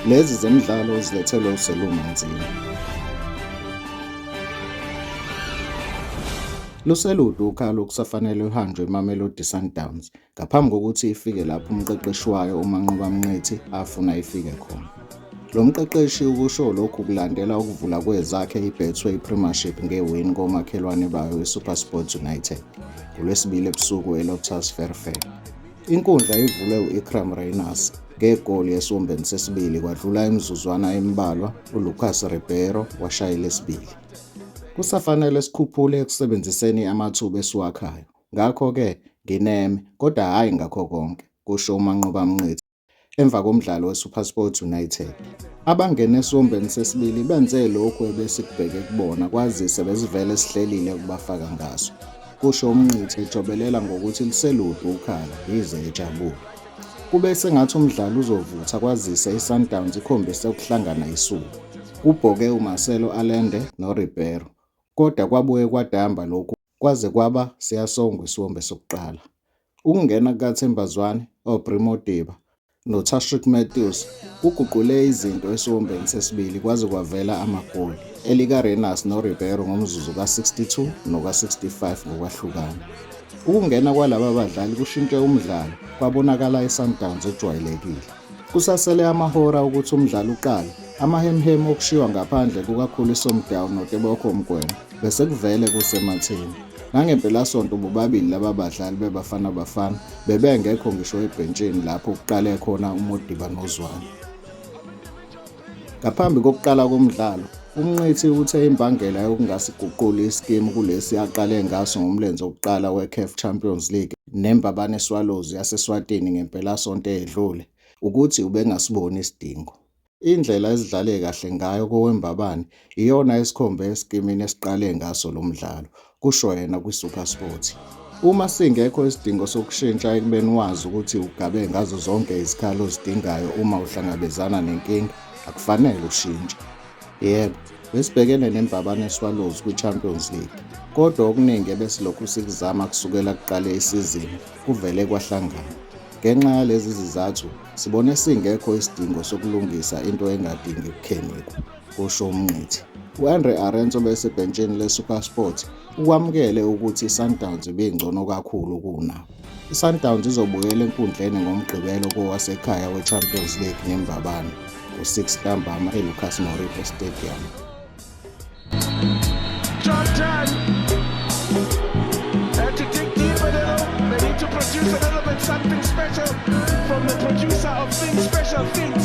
Lezi zemidlalo uzilethelwe uSeluma Nzima. Luselude ukhalo okusafanele luhanjwe iMamelodi Sundowns ngaphambi kokuthi ifike lapho umqeqeshi wayo uManqoba Mnqithi afuna ifike khona. Lo mqeqeshi ukusho lokhu kulandela ukuvula kwezakhe iBetway Premiership ngewini komakhelwane bayo iSuperSport United ngoLwesibili ebusuku eLoftus Versfeld. Inkundla ivulwe u-Iqraam Rayners ngegoli esiwombeni sesibili kwadlula imizuzwana embalwa uLucas Ribeiro washaya elesibili. Kusafanele sikhuphule ekusebenziseni amathuba esiwakhayo. Ngakho-ke ngineme kodwa hhayi ngakho konke, kusho uManqoba Mnqithi emva komdlalo weSuperSport United. Abangene esiwombeni sesibili benze lokhu ebesikubheke kubona kwazise besivele sihlelile ukubafaka ngaso, kusho uMnqithi ejobelela ngokuthi luselude ukhala yize ejabule. Kube sengathi umdlalo uzovutha kwazise iSundowns ikhombise ukuhlangana isuka. Kubhoke uMarcelo Allende noRibeiro kodwa kwabuye kwadamba lokhu kwaze kwaba siyasongwa isiwombe sokuqala. Ukungena kukaThemba Zwane, Aubrey Modiba noTashreeq Matthews kuguqule izinto esiwombeni sesibili kwaze kwavela amagoli, elikaRayners noRibeiro ngomzuzu ka-62 noka-65 ngokwahlukana. Ukungena kwalaba badlali kushintshe umdlalo kwabonakala iSundowns ejwayelekile. Kusasele amahora ukuthi umdlalo uqale, amahemuhemu okushiywa ngaphandle kukaKhuliso Mudau noTeboho Mokoena besekuvele kusematheni. Nangempelasonto bobabili laba badlali beBafana Bafana bebengekho ngisho ebhentshini lapho kuqale khona uModiba noZwane. Ngaphambi kokuqala komdlalo, uMnqithi uthe imbangela yokungasiguquli isikimu kulesi aqale ngaso ngomlenze wokuqala weCAF Champions League neMbabane Swallows yaseSwatini ngempelasonto eyedlule, ukuthi ubengasiboni isidingo. Indlela esidlale kahle ngayo koweMbabane iyona esikhombe esikimini esiqale ngaso lo mdlalo, kusho yena kwiSuperSport. Uma singekho isidingo sokushintsha ekubeni wazi ukuthi ugabe ngazo zonke izikhali ozidingayo uma uhlangabezana nenkinga, akufanele ushintshe. Yebo, besibhekene neMbabane Swallows kwiChampions League, kodwa okuningi ebesilokhu sikuzama kusukela kuqale isizini kuvele kwahlangana. Ngenxa yalezi zizathu, sibone singekho isidingo sokulungisa into engadingi ukukhenikwa, kusho uMnqithi. U-Andre Arendse obesebhentshini leSuperSport ukwamukele ukuthi iSundowns ibingcono kakhulu kunabo. ISundowns izobuyela enkundleni ngoMgqibelo kowasekhaya weChampions League neMbabane ngo-6 ntambama eLucas Moripe Stadium. Job done. Had to dig deep a little. They need to produce a little bit something special from the producer of things special things.